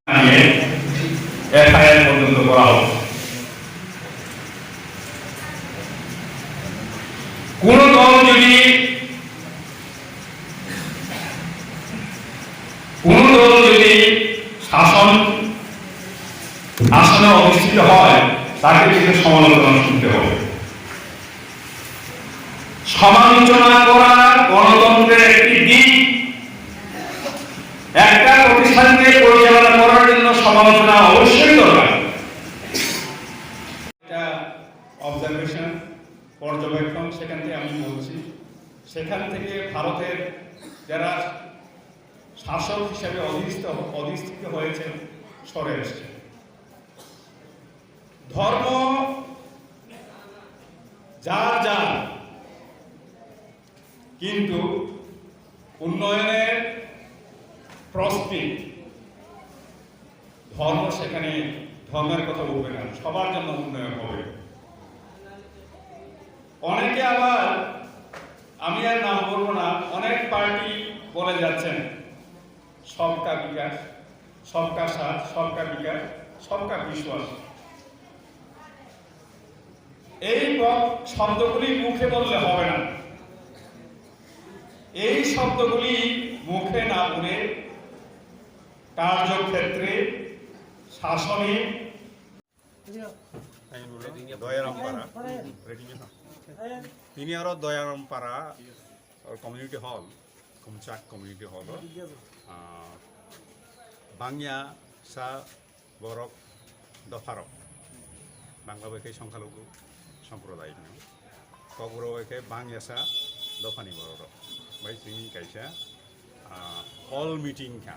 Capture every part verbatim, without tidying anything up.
জানিয়ে এফআইআর পর্যন্ত করা হোক। কোনো দল যদি, কোনো দল যদি শাসন আসনে অধিষ্ঠিত হয়, তাকে কিছু সমালোচনা শুনতে হবে। সমালোচনা করা গণতন্ত্রের একটি দিক। একটা প্রতিষ্ঠানকে পরিচালনা করার জন্য সমালোচনা অবশ্যই দরকার। একটা অবজারভেশন, পর্যবেক্ষণ, সেখান থেকে আমি বলছি। সেখান থেকে ভারতের যারা শাসক হিসাবে অধিষ্ঠিত, অধিষ্ঠিত হয়েছেন, সরে এসছেন। ধর্ম যার যার, কিন্তু উন্নয়নের প্রশ্নে ধর্ম সেখানে, ধর্মের কথা উঠবে না, সবার জন্য উন্নয়ন হবে। অনেকে আবার, আমি আর নাম বলবো না, অনেক পার্টি বলে যাচ্ছেন সবকা বিকাশ, সবকা সাথ, সবকা বিকাশ, সবকা বিশ্বাস। এই ব-, শব্দগুলি মুখে বললে হবে না। এই শব্দগুলি মুখে না বলে কার্যক্ষেত্রে, শাসনে, Dayarampara. Tini oro Dayarampara, or community hall, Kumchak community hall, ah, bangya sa borok dopharok, Bangla bai khe Songkhalugu Somprodaino, Kokborok bai khe bangya sa dophani borok rok bai tini kaisa ah, hall meeting kha.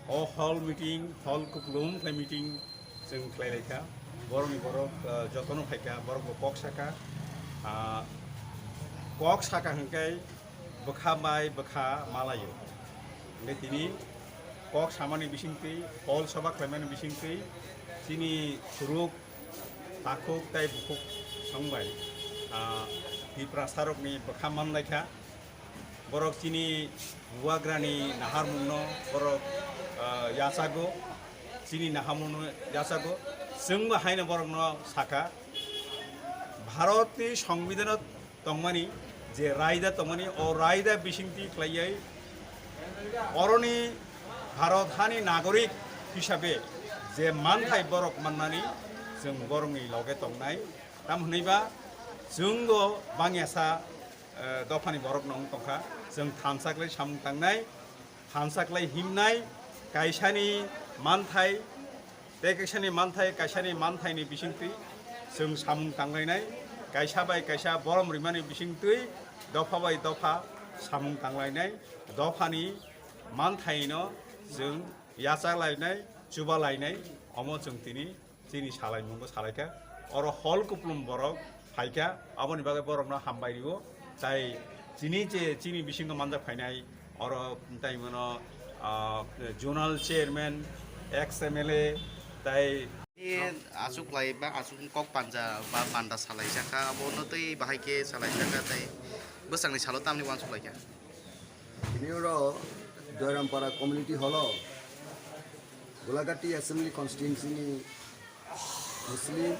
O hall meeting, hall kuplung khlai meeting chwng khlai lai kha. Borokni borok, ah, jotono phai kha, borok bo kok saka. Ah, kok saka hwnkhe bwkha bai bwkha malaio. Hwnkhe tini kok samani bisingtwi, hall soba khlaimani bisingtwi chini khuruk, takhuk tai bukhuk songbai, ah, Tiprasarokni bwkha manlai kha. Borok chini bubagrani naharmungno borok, ah, yachago, chini naharmungno yachago. Chwngbo haino borokno sakha, Bharatni Songbidhano tongmani, je raida tongmani, o raida bisingtwi khlaiwi oroni Bharat hani nagorik hisabe je manthai borok mannani, chwng borokni loge tongnai. Tam hwnwiba chwngbo bangyasa eh, dophani borok no wng tongkha. Chwng thansa khlai samung tangnai, thansa khlai himnai, kaisani manthai, tei kaisani manthai, kaisani manthaini bisingtwi chwng samung tanglainai, kaisa bai kaisa borom rimani bisingtwi dopha bai dopha samung tanglainai, dophani manthaino chwng yacha lainai, chuba lainai, omo chwng tini chini salaimungo salaikha, oro hol kuplum borok phaikha, aboni bagwi borokno hambai rio, tai chini je chini bisingo manjak phainai oro tai mano, ah, zonal chairman, ex M L A, tai aswk lai ba aswk kok panja ba panda salai jakha, abono tei bahai khe salai jakha, tai bwsakni salo tamni uansuk laikha. Tini oro Doirampara community hall o Gulagati Assembly Constituency ni Muslim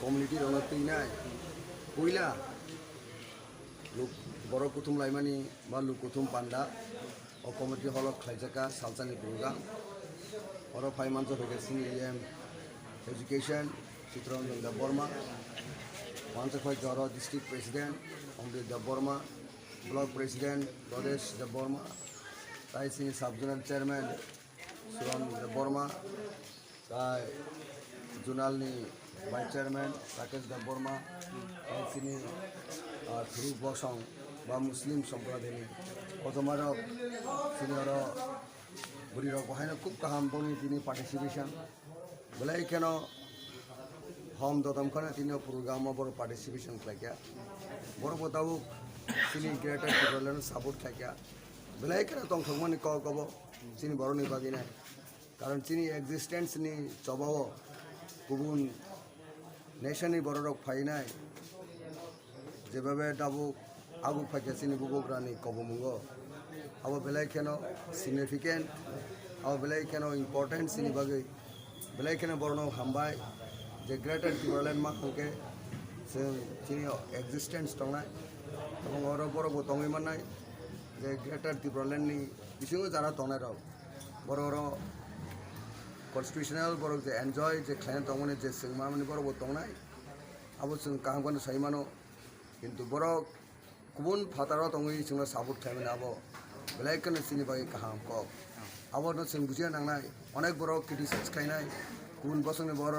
community rokno twinai puila luk-, borok kuthum laimani ba luk kuthum panda o community hall o khlaijak kha salsani program. Oro phai mansa phaikha chini E M Education Chittaranjan Debbarma, mansa phaikha oro District President Amrit Debbarma, Block President Rajesh Debbarma, tai chini Sub Zonal Chairman Suran Debbarma, tai Zonal ni Vice Chairman Rakesh Debbarma, tai chini, ah, Thuru Bosong ba Muslim Sampradayni kotorma rok chini oro bwrwi rok bo haino khub kaham boni tini participation. Belai kheno hom dodom kheno tini o program o borok participation khlaikha. Borok bo tabuk chini Greater Tipraland support khlaikha. Belai kheno tongthokmani kok obo chini borokni bagwi nai. Karon chini existence ni chobao kubun nation ni borok rok phainai. Jebabe tabuk Ago phaikha chini bubagrani kobomungo. Abo belai kheno significant, abo belai kheno important chini bagwi. Belai kheno borokno hambai je Greater Tipraland ma hwnkhe chwng chini existence tongnai. Abo oro borokbo tongwi mannai je Greater Tipralandni bisingo jara tongnairok. Borok oro constitutional borok je enjoy je khlaina tongmani je chwng mamani borokbo tongnai. Abo chwng kaham kheno sai mano. Kintu borok kubun phataro tongwi chwngno support khlaimani abo belai kheno chini bagwi kaham kok. Abono chwng bujiya nangnai, onek borok criticize khlainai, kubun bosongni borok